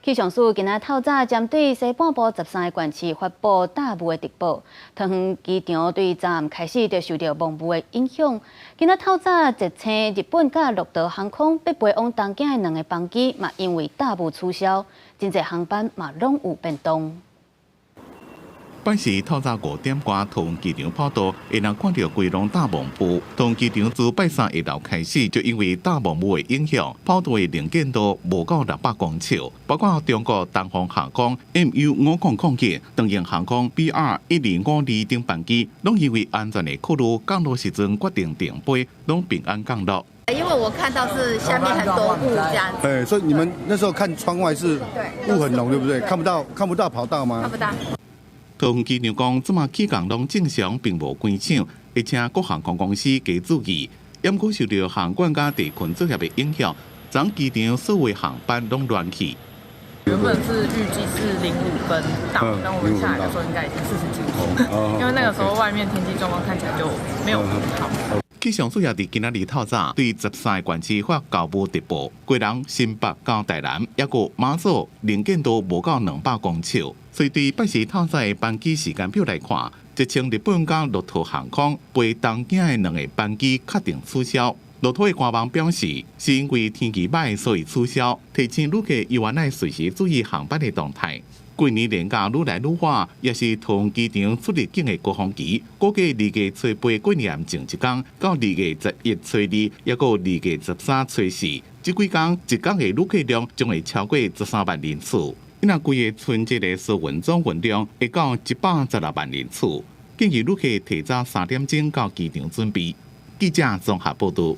氣象署今仔透早針對西半部13個縣市發布大霧的特報，桃園機場對昨暗開始就受著濃霧的影響。今仔透早，捷星日本佮樂桃航空欲飛往東京的兩个班機嘛，因為大霧取消，真濟航班嘛攏有變動。拜四透早5點外，桃園機場跑道會當看著規籠大霧霧。桃園機場自拜三下晝開始，就因為大霧霧的影響，跑道的能見度無夠600公尺。包括中國東方航空 MU5001、長榮航空 BR1252等班機，攏因為安全的考慮，降落時陣決定停飛，攏平安降落。因為我看到是下面很多霧這樣子。對，所以你們那時候看窗外是霧很濃，對不對？看不到跑道嗎？看不到。桃園機場講，這馬起降攏正常，並無關場，而且各航空公司加注意，毋過受著航管佮地勤作業的影響，昨機場所有航班攏亂去。原本是預計是05分到，但我們下來的時候應該已經40幾分，因為那個時候外面天氣狀況看起來就沒有很好。氣象署也佇今仔日透早對13個縣市發厚霧特報，基隆、新北到台南，抑閣馬祖能見度無夠200公尺。所以對拜四透早的班機時間表來看，捷星日本佮樂桃航空飛東京的兩個班機確定取消。樂桃的官網表示，是因為天氣䆀所以取消，提醒旅客猶原愛隨時注意航班的動態。過年連假愈來愈晚，也是桃園機場出入境的高峰期。估計2月初8過年前一工，到2月11初二，抑閣2月13初四，這幾工一工的旅客量將會超過13萬人次。若規個春節的疏運總運量會到116萬人次。建議旅客提早3點鐘到機場準備。記者綜合報導。